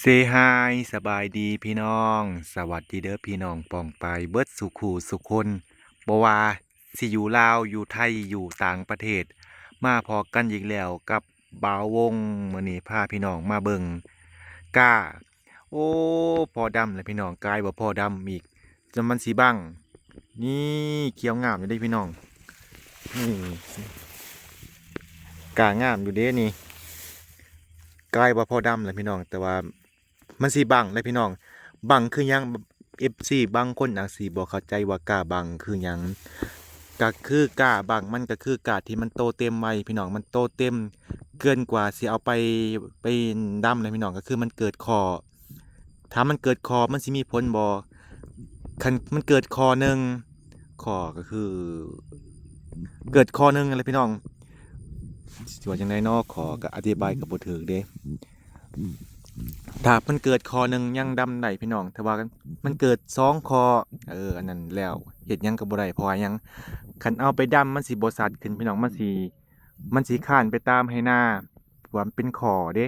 ເຊຮາຍ ສະບາຍດີພີ່ນ້ອງ ສະຫວັດດີເດີພີ່ນ້ອງປ້ອງປາຍເບິດສູ່ຄູ່ສູ່ຄົນ ບໍ່ວ່າຊິຢູ່ລາວ ຢູ່ໄທ ຢູ່ຕ່າງປະເທດ ມາພໍ້ກັນອີກແລ້ວກັບບ່າວວົງ. ມື້ນີ້ພາພີ່ນ້ອງມາເບິ່ງກ້າ ໂອ້ ພໍດຳແລ້ວພີ່ນ້ອງ ກາຍວ່າພໍດຳອີກ ຈົນມັນຊິບັງ. ນີ້ ຂຽວງາມຢູ່ເດ້ພີ່ນ້ອງ ນີ້ ກ້າງາມຢູ່ເດ້ນີ້ ກາຍວ່າພໍດຳແຫຼະພີ່ນ້ອງ ແຕ່ວ່າມັນຊິບັງເດ້ພີ່ນ້ອງ. ບັງຄືຫຍັງ? ເອັຟຊີບາງຄົນອາດຊິບໍ່ເຂົ້າໃຈວ່າກ້າບັງຄືຫຍັງ. ກະຄືກ້າບັງ ມັນກະຄືກ້າທີ່ມັນໂຕເຕັມໄວພີ່ນ້ອງ ມັນໂຕເຕັມເກີນກວ່າຊິເອົາໄປ ໄປດຳນະພີ່ນ້ອງ ກະຄືມັນເກີດຂໍ້ ຖ້າມັນເກີດຂໍ້ ມັນຊິມີຜົນບໍ່? ຄັນມັນເກີດຂໍ້ໜຶ່ງ ຂໍ້ກໍຄື ເກີດຂໍ້ໜຶ່ງຫັ້ນແຫຼະພີ່ນ້ອງ ຊິວ່າຈັ່ງໃດເນາະ ຂໍ້ກໍອະທິບາຍກໍບໍ່ຖືກເດ້. ຖ້າມັນເກີດຂໍ້ໜຶ່ງຍັງດຳໄດ້ພີ່ນ້ອງ ແຕ່ວ່າມັນເກີດສອງຂໍ້ ເອີ ອັນນັ້ນແລ້ວ ເຮັດຫຍັງກໍບໍ່ໄດ້ ເພາະວ່າຫຍັງ? ຄັນເອົາໄປດຳ ມັນຊິບໍ່ຊັດຂຶ້ນພີ່ນ້ອງ ມັນຊິ ມັນຊິຄານໄປຕາມໄຮ່ນາ ວ່າມັນເປັນຂໍ້ເດ້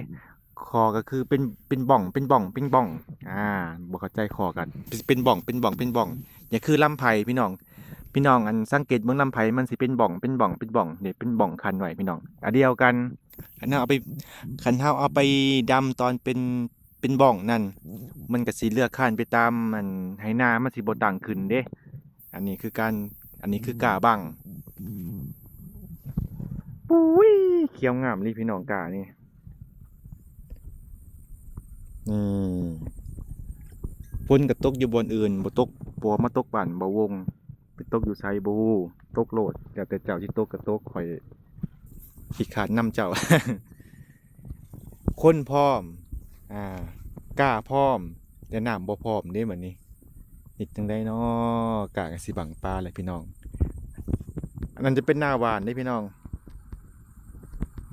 ຂໍ້ກໍຄືເປັນ ເປັນບ່ອງ ເປັນບ່ອງ ເປັນບ່ອງ ອາ ບໍ່ເຂົ້າໃຈ ຂໍ້ກໍເປັນບ່ອງ ເປັນບ່ອງ ເປັນບ່ອງ ຢ່າຄືລຳໄຜ່ພີ່ນ້ອງ ພີ່ນ້ອງ ອັນ ສັງເກດເບິ່ງລຳໄຜ່ ມັນຊິເປັນບ່ອງ ເປັນບ່ອງ ເປັນບ່ອງ ເດ້ ເປັນບ່ອງຄັນໄວ້ພີ່ນ້ອງ ອັນດຽວກັນ. ຄັນເຮົາເອົາໄປ ຄັນເຮົາເອົາໄປດຳຕອນເປັນ ເປັນບ່ອງນັ້ນ ມັນກໍຊິເລືອກຄານໄປຕາມ ອັນ ໄຮ່ນາ ມັນຊິບໍ່ຕັ້ງຂຶ້ນເດ້. ອັນນີ້ຄືການ ອັນນີ້ຄືກ້າບັງ ປຸ້ຍ ຂຽວງາມອີ່ຫຼີພີ່ນ້ອງ ກ້ານີ້ ນີ້ ຝົນກໍຕົກຢູ່ບ່ອນອື່ນ ບໍ່ຕົກ ບໍ່ມາຕົກບ້ານບ່າວວົງ ໄປຕົກຢູ່ໃສບໍ່ຮູ້ ຕົກໂລດ ແລ້ວແຕ່ເຈົ້າຊິຕົກກໍຕົກ ຂ້ອຍຂີ້ຄ້ານນຳເຈົ້າ. ຄົນພ້ອມ ອາ ກ້າພ້ອມ ແຕ່ນ້ຳບໍ່ພ້ອມເດ້ບັດນີ້ ເຮັດຈັ່ງໃດເນາະ ກ້າກໍຊິບັງປາແຫຼະພີ່ນ້ອງ. ອັນນັ້ນຈະເປັນນາຫວ່ານເດ້ພີ່ນ້ອງ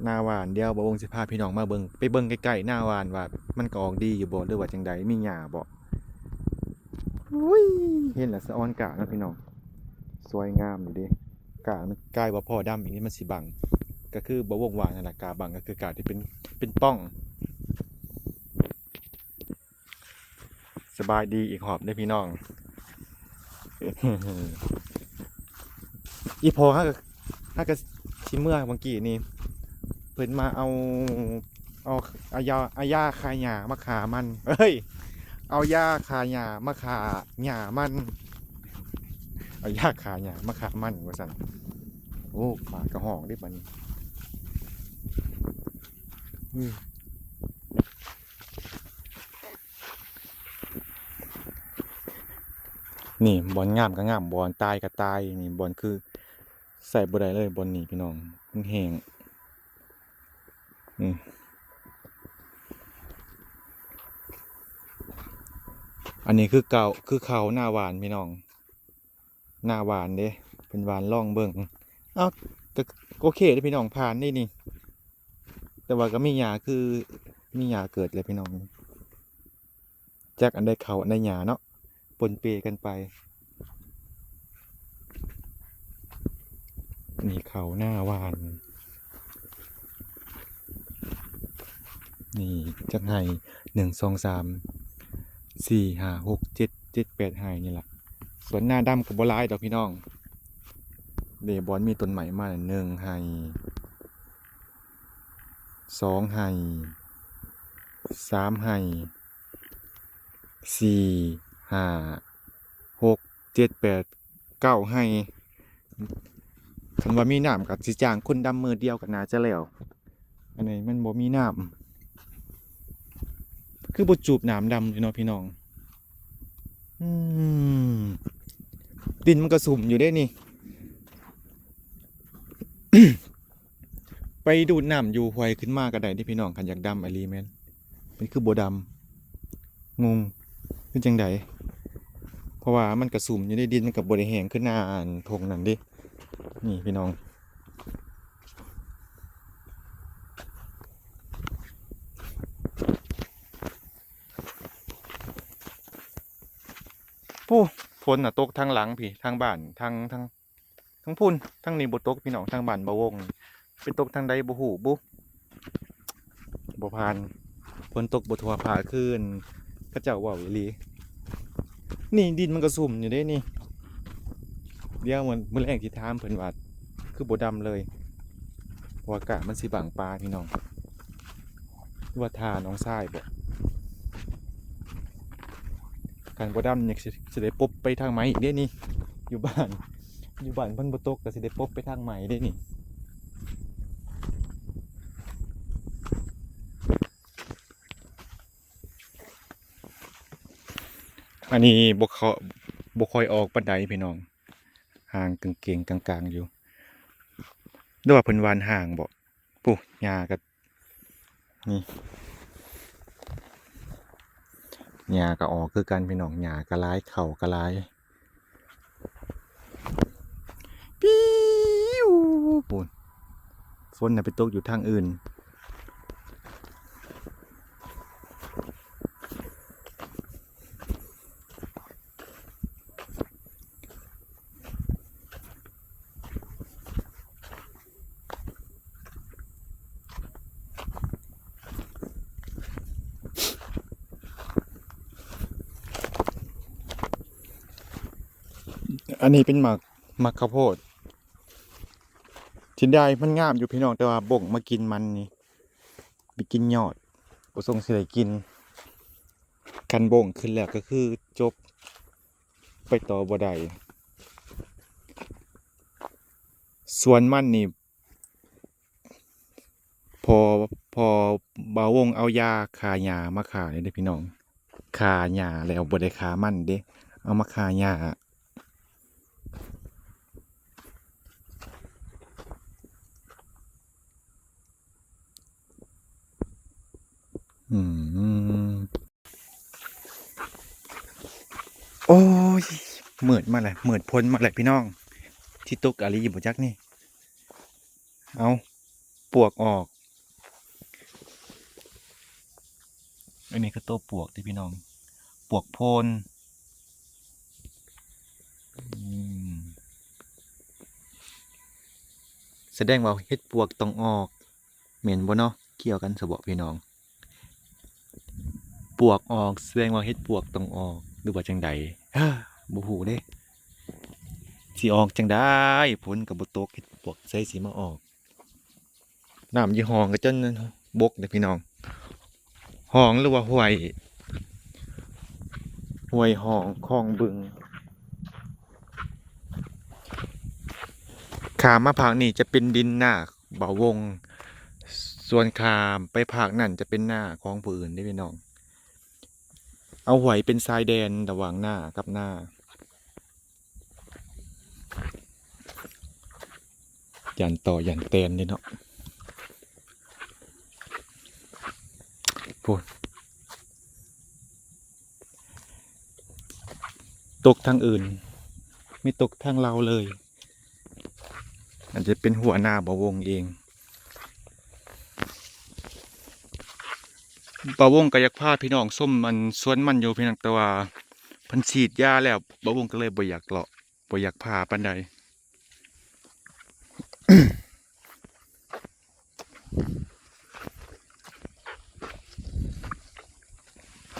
ນາຫວ່ານ ດຽວບ່າວວົງຊິພາພີ່ນ້ອງມາເບິ່ງ ໄປເບິ່ງໃກ້ໆນາຫວ່ານວ່າມັນກໍອອກດີຢູ່ບໍ່ ຫຼືວ່າຈັ່ງໃດ ມີຫຍ້າບໍ່. ອຸ້ຍ ເຫັນແລ້ວສະອອນກ້າເນາະພີ່ນ້ອງ ສວຍງາມຢູ່ເດ້ ກ້າມັນກາຍວ່າພໍດຳອີກ ມັນຊິບັງ ກໍຄືບ່າວວົງວ່ານັ້ນລະ ກ້າບັງກໍຄືກ້າທີ່ເປັນ ເປັນປ່ອງ. ສະບາຍດີອີກຮອບເດີພີ່ນ້ອງ. ອີ່ພໍ່ເຮົາກໍ ເຮົາກໍຊິເມືອເມື່ອກີ້ນີ້ ເພິ່ນມາເອົາ ເອົາ ເອົາຢາ ເອົາຢາຂ້າຫຍ້າມາຂ້າມັນ ເອີຍ ເອົາຢາຂ້າຫຍ້າມາຂ້າຫຍ້າມັນ ເອົາຢາຂ້າຫຍ້າມາຂ້າມັນວ່າຊັ້ນ. ໂອ້ ຟ້າກໍຮ້ອງເດ້ບັດນີ້ ອືມ. ນີ້ບ່ອນງາມກໍງາມ ບ່ອນຕາຍກໍຕາຍ ນີ້ບ່ອນຄືໃຊ້ບໍ່ໄດ້ເລີຍ ບ່ອນນີ້ພີ່ນ້ອງ ມັນແຫ້ງ. ນີ້ ອັນນີ້ຄືເກົ່າ ຄືເຂົ້ານາຫວ່ານພີ່ນ້ອງ ນາຫວ່ານເດ້ ເພິ່ນຫວ່ານລອງເບິ່ງ. ເອົ້າ ກໍໂອເຄເດ້ພີ່ນ້ອງ ຜ່ານເດ້ນີ້ ແຕ່ວ່າກໍມີຫຍ້າ ຄືມີຫຍ້າເກີດແຫຼະພີ່ນ້ອງ ຈັກອັນໃດເຂົ້າອັນໃດຫຍ້າເນາະ ປົນເປກັນໄປ. ນີ້ເຂົ້ານາຫວ່ານ ນີ້ຈັກໄຮ່ ໜຶ່ງ ສອງ ສາມ ສີ່ ຫ້າ ຫົກ ເຈັດ ເຈັດ ແປດໄຮ່ນີ້ລະ. ສວນນາດຳກໍບໍ່ຫຼາຍດອກພີ່ນ້ອງ ເດ້ ບ່ອນມີຕົ້ນໄມ້ມາ ໜຶ່ງໄຮ່ ສອງໄຮ່ ສາມໄຮ່ ສີ່ ຫ້າ ຫົກ ເຈັດ ແປດ ເກົ້າໄຮ່. ຄັນວ່າມີນ້ຳກໍຊິຈ້າງຄົນດຳມື້ດຽວກໍໜ້າຈະແລ້ວ. ອັນນີ້ມັນບໍ່ມີນ້ຳ ຄືບໍ່ຈູບນ້ຳດຳເລີຍເນາະພີ່ນ້ອງ. ອືມ ດິນມັນກໍຊຸ່ມຢູ່ເດ້ນີ້ ໄປດູດນ້ຳຢູ່ຫ້ວຍຂຶ້ນມາກໍໄດ້ເດ້ພີ່ນ້ອງ ຄັນຢາກດຳອີ່ຫຼີແມ່ນ ມັນຄືບໍ່ດຳ ງົງ ຄືຈັ່ງໃດ ເພາະວ່າມັນກໍຊຸ່ມຢູ່ໃນດິນ ມັນກໍບໍ່ໄດ້ແຫ້ງຄືນາອັນທົ່ງນັ້ນເດ້. ນີ້ພີ່ນ້ອງ ໂອ້ ຝົນນະຕົກທາງຫຼັງພີ້ ທາງບ້ານ ທາງ ທາງ ທາງພຸ້ນ ທາງນີ້ບໍ່ຕົກພີ່ນ້ອງ ທາງບ້ານບ່າວວົງ ໄປຕົກທາງໃດບໍ່ຮູ້ບຸ ບໍ່ຜ່ານ. ຝົນຕົກບໍ່ທົ່ວພາກຄືອັນເຂົາເຈົ້າເວົ້າອີ່ຫຼີ. ນີ້ດິນມັນກໍຊຸ່ມຢູ່ເດ້ນີ້. ດຽວມື້ ມື້ແລງຊິຖາມເພິ່ນວ່າຄືບໍ່ດຳເລີຍ ເພາະວ່າກ້າມັນຊິບັງປ່າພີ່ນ້ອງ. ຫຼືວ່າຖ້ານ້ອງຊາຍບໍ? ຄັນບໍ່ດຳນີ້ຊິ ຊິໄດ້ປົບໄປທາງໃໝ່ອີກເດ້ນີ້. ຢູ່ບ້ານ ຢູ່ບ້ານເພິ່ນບໍ່ຕົກ ກໍຊິໄດ້ປົບໄປທາງໃໝ່ເດ້ນີ້. ອັນນີ້ບໍ່ເຂົ້າ ບໍ່ຄ່ອຍອອກປານໃດພີ່ນ້ອງ, ຫ່າງເກງໆກາງໆຢູ່. ຫຼືວ່າເພິ່ນຫວ່ານຮ່າງບໍ? ປູ້ ຫຍ້າກໍ ນີ້ ຫຍ້າກໍອອກຄືກັນພີ່ນ້ອງ, ຫຍ້າກໍຫຼາຍ ເຂົ້າກໍຫຼາຍ. ປິວ ພຸ້ນ ຝົນນະໄປຕົກຢູ່ທາງອື່ນ. ອັນນີ້ເປັນໝາກ ໝາກເຂົ້າໂພດ. ເສຍດາຍ ມັນງາມຢູ່ພີ່ນ້ອງ, ແຕ່ວ່າບົ້ງມາກິນມັນນີ້ ໄປກິນຍອດ, ບໍ່ຊົງຊິໄດ້ກິນ. ຄັນບົ້ງຂຶ້ນແລ້ວກໍຄືຈົບ, ໄປຕໍ່ບໍ່ໄດ້. ສວນມັນນີ້ ພໍ່ ພໍ່ບ່າວວົງເອົາຢາຂ້າຫຍ້າມາຂ້ານີ້ເດ້ພີ່ນ້ອງ. ຂ້າຫຍ້າແລ້ວບໍ່ໄດ້ຂ້າມັນເດ້, ເອົາມາຂ້າຫຍ້າ. ອືມ ໂອ້ຍ ມືດມາແລ້ວ ມືດພົ້ນມາແລ້ວພີ່ນ້ອງ. ຊິຕົກອີ່ຫຼີບໍ່ຈັກນີ້. ເອົາ ປວກອອກ. ອັນນີ້ຄືໂຕປວກເດ້ພີ່ນ້ອງ, ປວກໂພນ. ອືມ ສະແດງວ່າເຫັດປວກຕ້ອງອອກ ແມ່ນບໍ່ເນາະ? ກ່ຽວກັນຊະເບາະພີ່ນ້ອງ? ປວກອອກ ສະແດງວ່າເຫັດປວກຕ້ອງອອກ ຫຼືວ່າຈັ່ງໃດ? ບໍ່ຮູ້ເດ້ ຊິອອກຈັ່ງໃດ? ຝົນກໍບໍ່ຕົກ ເຫັດປວກໃສຊິມາອອກ? ນ້ຳຢູ່ຮ່ອງກໍຈົນບົກເດ້ພີ່ນ້ອງ, ຮ່ອງ ຫຼືວ່າຫ້ວຍ ຫ້ວຍຮ່ອງ ຄອງບຶງ. ຂ້າມມາພາກນີ້ຈະເປັນດິນນາບ່າວວົງ, ສ່ວນຂ້າມໄປພາກນັ້ນຈະເປັນນາຂອງຜູ້ອື່ນເດ້ພີ່ນ້ອງ. ເອົາຫ້ວຍເປັນຊາຍແດນລະຫວ່າງນາກັບນາ. ຢ້ານຕໍ່ຢ້ານແຕນເດ້ເນາະ. ໂອ້ຍ ຕົກທາງອື່ນ ມີຕົກທາງລາວເລີຍ. ອາດຈະເປັນຮົ້ວນາບ່າວວົງເອງ. ບ່າວວົງກໍຢາກພາພີ່ນ້ອງຊົມອັນສວນມັນຢູ່ພີ່ນ້ອງ, ແຕ່ວ່າເພິ່ນສີດຢາແລ້ວ ບ່າວວົງກໍເລີຍບໍ່ຢາກເລາະ ບໍ່ຢາກພາປານໃດ.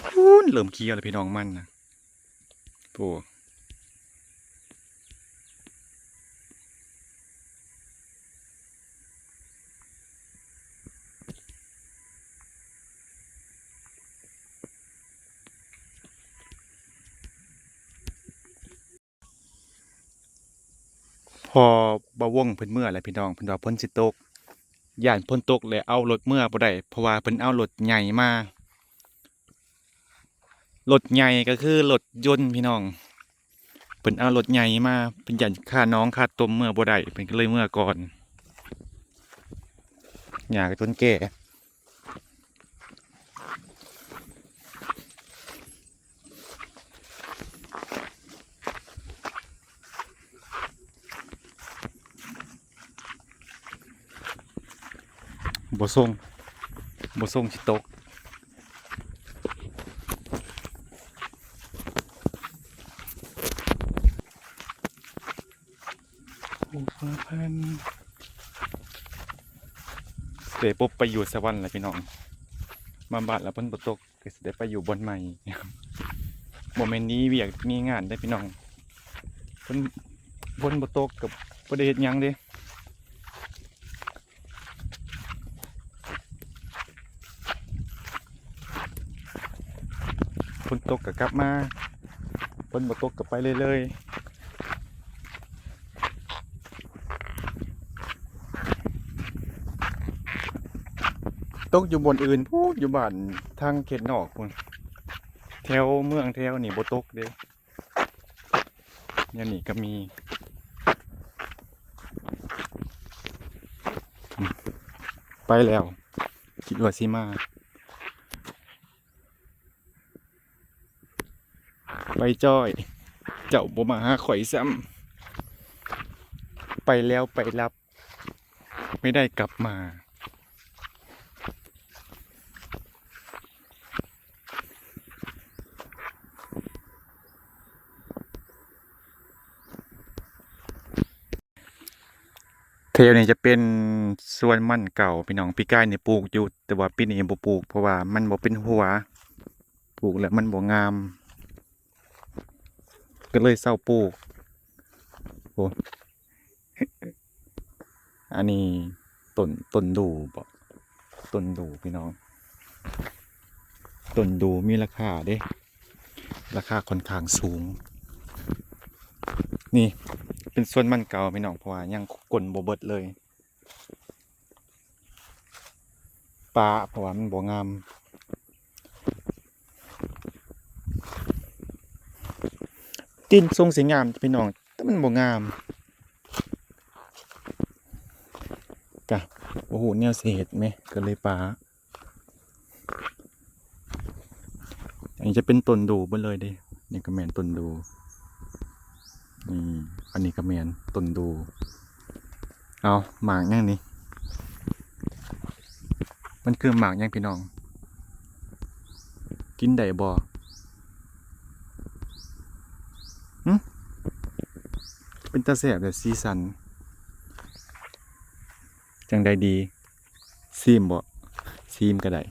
ພຸ້ນ ເລີ່ມຂຽວແລ້ວພີ່ນ້ອງ ມັນນະ. ໂອ້ ພໍບ່າວວົງເພິ່ນເມືອແລ້ວພີ່ນ້ອງ, ເພິ່ນວ່າຝົນຊິຕົກ, ຢ້ານຝົນຕົກແລ້ວເອົາລົດເມືອບໍ່ໄດ້ ເພາະວ່າເພິ່ນເອົາລົດໃຫຍ່ມາ. ລົດໃຫຍ່ກໍຄືລົດຍົນພີ່ນ້ອງ, ເພິ່ນເອົາລົດໃຫຍ່ມາ, ເພິ່ນຢ້ານຄາໜອງຄາຕົມເມືອບໍ່ໄດ້ ເພິ່ນກໍເລີຍເມືອກ່ອນ. ຫຍ້າກໍຈົນແກ່. ບໍ່ຊົງ ບໍ່ຊົງຊິຕົກ. ເດປົບໄປຢູ່ສະຫວັນແລ້ວພີ່ນ້ອງ. ມາບ້ານແລ້ວຝົນບໍ່ຕົກ ກໍຊິໄດ້ໄປຢູ່ບ່ອນໃໝ່. ບໍ່ແມ່ນໜີວຽກໜີງານເດ້ພີ່ນ້ອງ, ຝົນ ຝົນບໍ່ຕົກກໍບໍ່ໄດ້ເຮັດຫຍັງເດ້. ຝົນຕົກກໍກັບມາ, ຝົນບໍ່ຕົກກໍໄປເລື້ອຍໆ. ຕົກຢູ່ບ່ອນອື່ນພຸ້ນ, ຢູ່ບ້ານທາງເຂດນອກພຸ້ນ, ແຖວເມືອງແຖວນີ້ບໍ່ຕົກເດ້. ແນວນີ້ກໍມີ. ໄປແລ້ວ, ຄິດວ່າຊິມາ. ໄປຈ້ອຍ, ເຈົ້າບໍ່ມາຫາຂ້ອຍຊ້ຳ. ໄປແລ້ວໄປລັບ, ໄມ່ໄດ້ກັບມາ. ແຖວນີ້ຈະເປັນສວນມັນເກົ່າພີ່ນ້ອງ, ປີກາຍນີ້ປູກຢູ່ ແຕ່ວ່າປີນີ້ບໍ່ປູກ ເພາະວ່າມັນບໍ່ເປັນຫົວ, ປູກແລ້ວມັນບໍ່ງາມ ກໍເລີຍເຊົາປູກ. ໂອ້ ອັນນີ້ຕົ້ນ ຕົ້ນດູບໍ? ຕົ້ນດູພີ່ນ້ອງ, ຕົ້ນດູມີລາຄາເດ້, ລາຄາຂ້ອນຂ້າງສູງ. ນີ້ເປັນສວນມັນເກົ່າພີ່ນ້ອງ, ເພາະວ່າຍັງກົ້ນບໍ່ເບິດເລີຍ. ປະ ເພາະວ່າມັນບໍ່ງາມ. ດິນຊົງຊິງາມພີ່ນ້ອງ, ແຕ່ມັນບໍ່ງາມ, ກະບໍ່ຮູ້ແນວຊິເຮັດແມ, ກໍເລີຍປະ. ອັນນີ້ຈະເປັນຕົ້ນດູເບິດເລີຍເດ້. ນີ້ກໍແມ່ນຕົ້ນດູ, ນີ້ ອັນນີ້ກໍແມ່ນຕົ້ນດູ. ເອົາ ໝາກຫຍັງນີ້? ມັນຄືໝາກຫຍັງພີ່ນ້ອງ? ກິນໄດ້ບໍ່? ຫຶ? ເປັນຕາແຊບແທ້ ສີສັນ. ຈັ່ງໃດດີ? ຊີມບໍ່? ຊີມກໍໄດ້.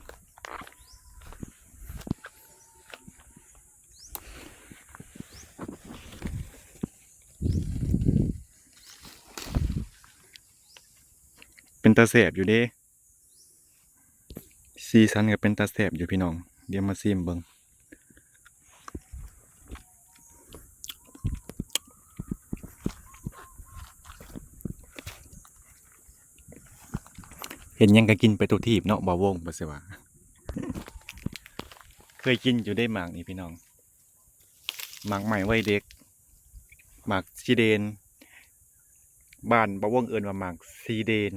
ເປັນຕາແຊບຢູ່ເດ້, ສີສັນກໍເປັນຕາແຊບຢູ່ພີ່ນ້ອງ. ດຽວມາຊີມເບິ່ງ. ເຫັນຫຍັງກໍກິນໄປທຸກທີບເນາະ ບ່າວວົງ ວ່າຊິວ່າ. ເຄີຍກິນຢູ່ເດ້ໝາກນີ້ພີ່ນ້ອງ, ໝາກໄມ້ໄວເດັກ, ໝາກຊີເດນ, ບ້ານບ່າວວົງເອີ້ນວ່າໝາກຊີເດນ.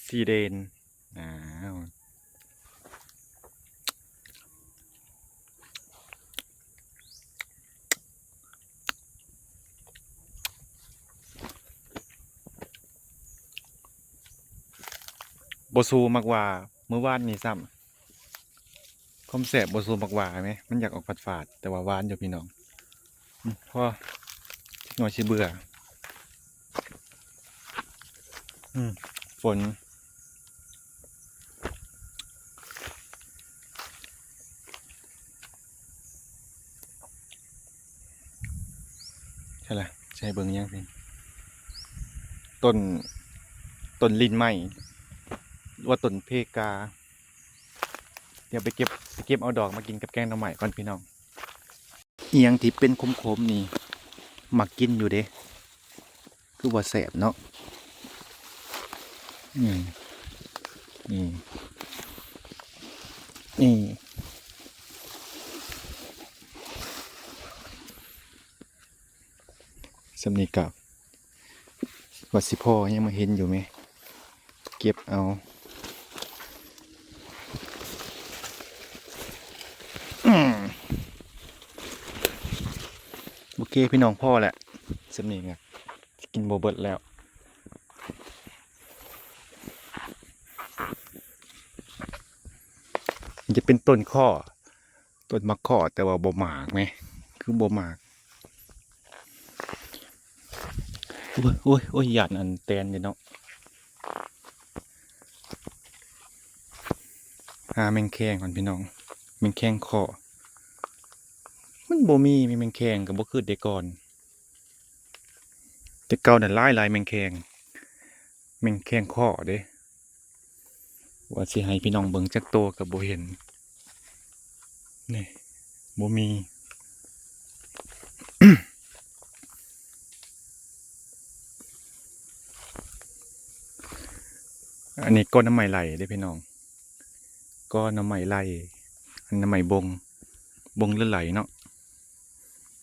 ຊີເດນ. ອ້າວ ບໍ່ສູ້ໝາກຫວ້າມື້ວານນີ້ຊ້ຳ. ຄວາມແຊບບໍ່ສູ້ໝາກຫວ້າແມ, ມັນຢາກອອກຝາດໆ ແຕ່ວ່າຫວານຢູ່ພີ່ນ້ອງ. ອືມ ພໍ ຈັກໜ້ອຍຊິເບື່ອ. ອືມ ຝົນ ໃຊ່ລະ ໃຫ້ເບິ່ງຫຍັງພີ້ ຕົ້ນ ຕົ້ນລິ້ນໄມ້ ຫຼືວ່າຕົ້ນເພກາ. ດຽວໄປເກັບ ໄປເກັບເອົາດອກມາກິນກັບແກງໜໍ່ໄມ້ກ່ອນພີ່ນ້ອງ. ອີ່ຫຍັງທີ່ເປັນຂົມໆນີ້ ມັກກິນຢູ່ເດ້ ຄືວ່າແຊບເນາະ. ອືມ ນີ້ ນີ້ ສ່ຳນີ້ກະວ່າຊິພໍ ຍັງມາເຫັນຢູ່ແມ ເກັບເອົາ. ອືມ ໂອເຄພີ່ນ້ອງ ພໍແຫຼະ ສ່ຳນີ້ກະກິນບໍ່ເບິດແລ້ວ. ມັນຈະເປັນຕົ້ນຄໍ້ ຕົ້ນໝາກຄໍ້ ແຕ່ວ່າບໍ່ໝາກແມ ຄືບໍ່ໝາກ. ໂອ້ຍ ໂອ້ຍ ໂອ້ຍ ຢ້ານອັນແຕນເດ້ເນາະ. ໄປ ຫາແມງແຄງກ່ອນພີ່ນ້ອງ ແມງແຄງຄໍ້ ມັນບໍ່ມີ ມີແມງແຄງກໍບໍ່ຄືແຕ່ກ່ອນ ແຕ່ເກົ່ານັ້ນຫຼາຍໆ ແມງແຄງ ແມງແຄງຄໍ້ເດ້ ວ່າຊິໃຫ້ພີ່ນ້ອງເບິ່ງຈັກໂຕກໍບໍ່ເຫັນ ນີ້ ບໍ່ມີ ອັນນີ້ກໍໜໍ່ໄມ້ໄລ່ເດ້ພີ່ນ້ອງ ກໍໜໍ່ໄມ້ໄລ່ ອັນໜໍ່ໄມ້ບົງ ບົງ ຫຼື ໄລ່ເນາະ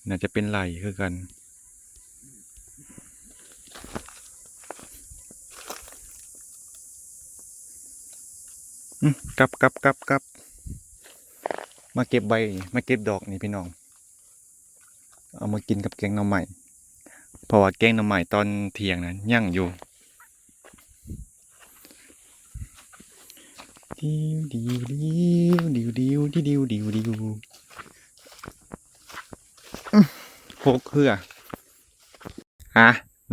ໜ້າຈະເປັນໄລ່ຄືກັນ ອື ກັບ ກັບ ກັບ ກັບ ມາເກັບໃບ ມາເກັບດອກນີ້ພີ່ນ້ອງ ເອົາມາກິນກັບແກງໜໍ່ໄມ້ ເພາະວ່າແກງໜໍ່ໄມ້ຕອນທ່ຽງນະຍັງຢູ່ ດິວ ດິວ ດິວ ດິວ ດິວ ດິວ ດິວ ດິວ ອື ຫົກເຮືອ ອ່ະ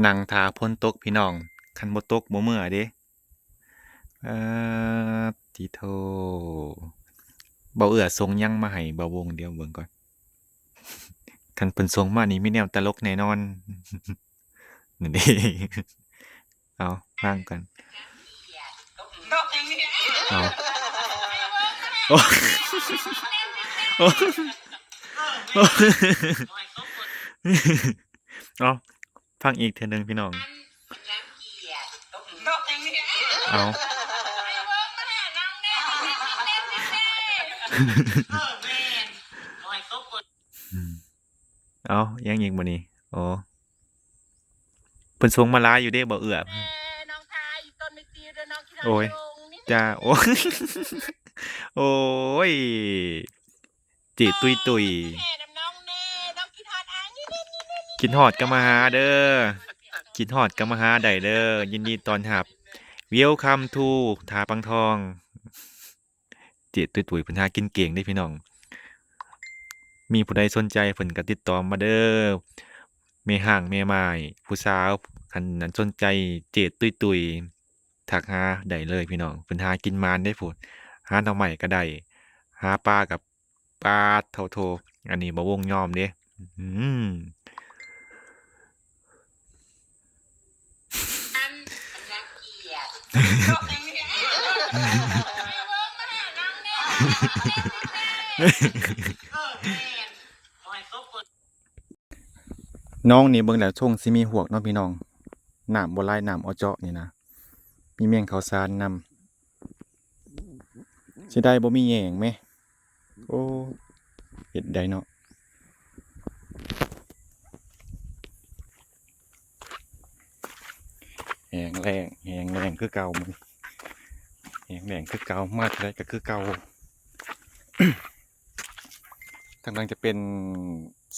ນັ່ງຖ້າຝົນຕົກພີ່ນ້ອງ ຄັນບໍ່ຕົກບໍ່ເມືອເດ້ ປາດຕິໂທ ເບົາເອື້ອສົ່ງຫຍັງມາໃຫ້ເບົາວົງ ດຽວເບິ່ງກ່ອນ ຄັນເພິ່ນສົ່ງມານີ້ມີແນວຕະຫຼົກແນ່ນອນ ນັ້ນເດ້ ເອົາຟັງກັນ ເອົາ ໂອ້ ໂອ້ ເອົາ ຟັງອີກເທື່ອໜຶ່ງພີ່ນ້ອງ ເອົາ ອືມ ເອົາ ຫຍັງອີກບາດນີ້ ໂອ້ ເພິ່ນສົ່ງມາຫຼາຍຢູ່ເດ້ ເບົາເອື້ອ ໂອ້ຍ ຈ້າ ໂອ້ ໂອ້ຍ ເຈ້ຕຸ້ຍຕຸ້ຍ ຄິດຮອດກໍມາຫາເດີ ຄິດຮອດກໍມາຫາໄດ້ເດີ ຍິນດີຕ້ອນຮັບ Welcome to ທ່າປາງທອງ ເຈ້ຕຸ້ຍຕຸ້ຍເພິ່ນຫາກິນເກັ່ງເດ້ພີ່ນ້ອງ ມີຜູ້ໃດສົນໃຈເພິ່ນກໍຕິດຕໍ່ມາເດີ ແມ່ຮ້າງແມ່ໝ້າຍ ຜູ້ສາວ ຄັນນັ້ນສົນໃຈເຈ້ຕຸ້ຍຕຸ້ຍ ທັກຫາໄດ້ເລີຍພີ່ນ້ອງ ເພິ່ນຫາກິນໝານເດ້ພຸ້ນ ຫາໜໍ່ໄມ້ກໍໄດ້ ຫາປາກັບ ປາດໂທ້ໂທ້ ອັນນີ້ບໍ່ວົງຍອມເດ້ ອືມ ໜອງນີ້ເບິ່ງແລ້ວຊົງຊິມີຮວກເນາະພີ່ນ້ອງ ນ້ຳບໍ່ຫຼາຍ ນ້ຳເອາະເຈາະນີ້ນະ ມີແມງເຂົ້າສານນຳ ເສຍດາຍບໍ່ມີແຍງແມ ໂອ້ ເຮັດໄດ້ເນາະ ແຫ້ງແລ້ງ ແຫ້ງແລ້ງຄືເກົ່າ ມື້ນີ້ ແຫ້ງແລ້ງຄືເກົ່າ ມາເທື່ອໃດກໍຄືເກົ່າ. ທາງຫຼັງຈະເປັນ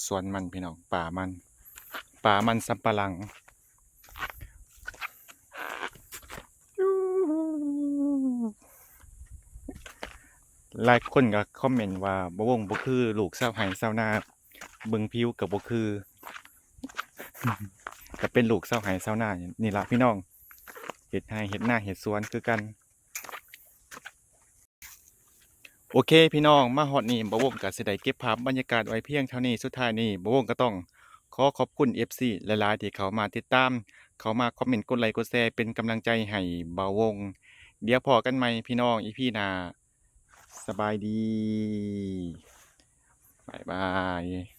ສວນມັນພີ່ນ້ອງ ປ່າມັນ ປ່າມັນສຳປະຫຼັງ. ຫຼາຍຄົນກໍຄອມເມັນວ່າ ບ່າວວົງບໍ່ຄືລູກຊາວໄຮ່ຊາວນາ ເບິ່ງຜິວກໍບໍ່ຄື ກໍເປັນລູກຊາວໄຮ່ຊາວນານີ້ລະພີ່ນ້ອງ ເຮັດໄຮ່ເຮັດນາເຮັດສວນຄືກັນ. ໂອເຄພີ່ນ້ອງ ມາຮອດນີ້ ບ່າວວົງກໍຊິໄດ້ເກັບພາບບັນຍາກາດໄວ້ພຽງເທົ່ານີ້. ສຸດທ້າຍນີ້ ບ່າວວົງກໍຕ້ອງຂໍຂອບຄຸນເອັຟຊີຫຼາຍໆ ທີ່ເຂົ້າມາຕິດຕາມ ເຂົ້າມາຄອມເມັນ ກົດໄລ ກົດແຊ ເປັນກຳລັງໃຈໃຫ້ບ່າວວົງ. ດຽວພໍ້ກັນໃໝ່ພີ່ນ້ອງ ອີພີໜ້າ. ສະບາຍດີ ບາຍບາຍ.